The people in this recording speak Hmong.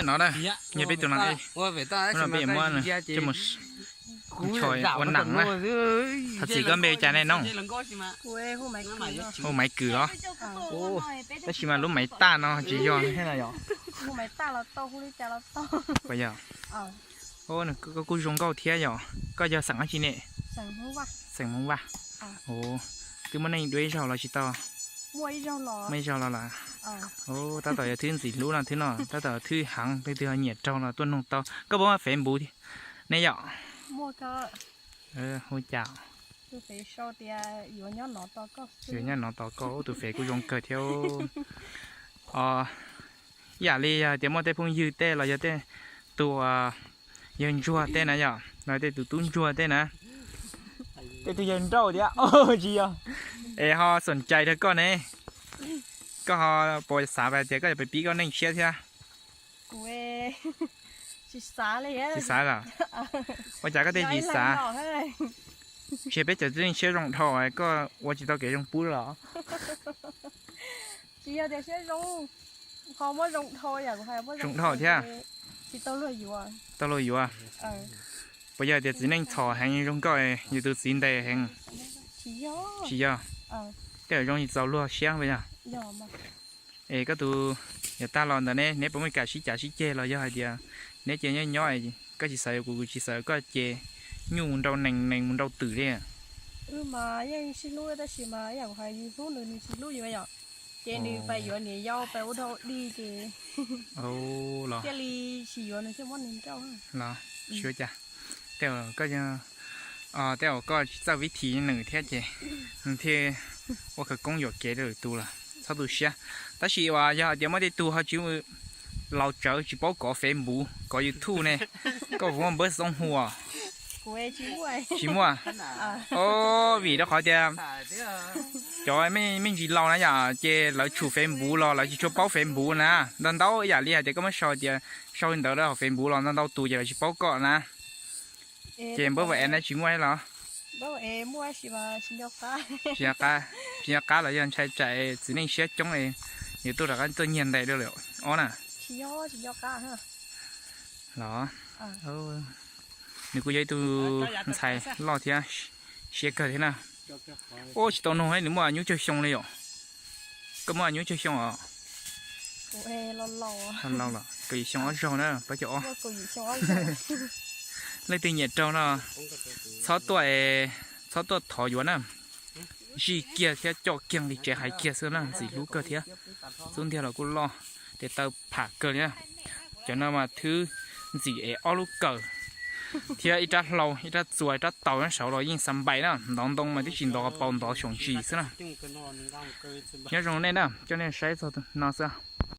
No na, nyias peb tus nees, hnub no peb yuav muab coj mus tshoi ua nees na. Thov txim, koj npe cas ne noog? Hu Maiv Kws los? Tab sis mas lub Maiv Taj no tsis yog thiab no yom? Puas yog? Koj kuj zoo nkauj thiab yom. Koj yog xeem dab tsi ne? Xeem Hmoob Vaj. Twb muaj neej dua ib zaug los tsis tau? Muaj ib zaug los lawm. Tab tom yog thwb ntxim hlub no, thwb no tab tom thwb heev, leej twg ho nyiam raug los tuaj noog tau. Koj puas muaj Facebook ne yom? Hu cas? Yuav nyob no tos koj, tus Fev kuj zoo kawg thiab. Ib yam li yog tias muaj tej phooj ywg tej los yog tej tus yawg ntsuag tej na yom, los tej tus tub ntsuag tej na, tej tus yawg nrauj thiab tsis yog, es ho xoom cai rau koj ne, koj ho puas xav tias koj yuav pib koj neej tshiab thiab? Tsis xav los? Ua cas koj thiaj tsis xav? Tsis yog peb cov txiv neej siab zoo dhau koj ua tsis tau kev zoo pub los? Tsis yog tias siab zoo, ho muab zoo dhau yom, kuv hais muab zoo dhau thiab. Tsis tau luag yuav. Tau luag yuav. Puas yog tias txiv neej txhom heev zoo nkauj yus tus txiv ntes heev? Tsis yog. Tej zaum zoo tsis txaus luag siab puas yog? Es koj tus yuav tag los ntawd ne, neb puas muaj kam sib cav sib ceg los yog hais tias neb cia nyob nyob, koj tsis xav yuav kuv, kuv tsis xav yuav koj ces nyuj mus nrau nees, nees mus nrau twm li? Wb mas yeej sib hlub tab sis mas ib yam kuv hais, yus hlub nws, nws tsis hlub yus yom, ces nws pais yuav niam yau pais ua dog ua dig ces thiaj li tsis yuav nws thiaj muab nws nrauj. Los, tsis ua cas. Tej zaum koj, tej zaum koj tsis txawj vib thi nws thiab ces nws thiaj ua khawv koob yuam kev rau lwm tus lawm, txhob tu siab. Tab sis uas yog hais tias muaj tej tug ho tsis, laus tsawv tsis paub kov Facebook kov YouTube ne, koj puas muaj npawb xoob hua? Tsis muaj. Vim rau qhov tias cov me ntsis laus na yom, ces lawv tshum Facebook los lawv tsis tshua paub Facebook na. Ntau ntau ib yam li hais tias koj muab sau tias sau li ntawd rau hauv Facebook los ntau ntau tus ces lawv tsis paub koj na. Ces npawb vas es na tsis muaj los? Tsis nco qab, tsis nco qab los yog ntshai tsam txiv neej siab coob yuav tuaj rov qab tuaj nyiag ntes dua lawm ob na. Los, nws kuj yog ib tug ntxhais loj thiab siab kawg thiab na. Ua tsis tau nug nws muaj nyuaj cuag xyoo li yom? Koj muaj nyuaj cuag xyoo os? Laus los kaum yim xyoo ob zaug na, plaub caug ob. Leej twg nyiam raug no txhob tuaj, txhob tuaj thov yuav na. Zij kiag thiab coj kiag li tsev hais kiag xwb na, ntxim hlub kawg thiab. Xub ntiag los kuj loj, tes taw pham kawg li na. Cov no mas thwb ntxim es ob lub kawm thiab ib rab hlau, ib rab txuas, ib rab taus nyob saud los yeej xa npais na, ntov ntoo mas twb tsis ntov, paus ntov xyoos ntsis xwb na. Nyob zoo nej na, coj nej saib txog no xwb.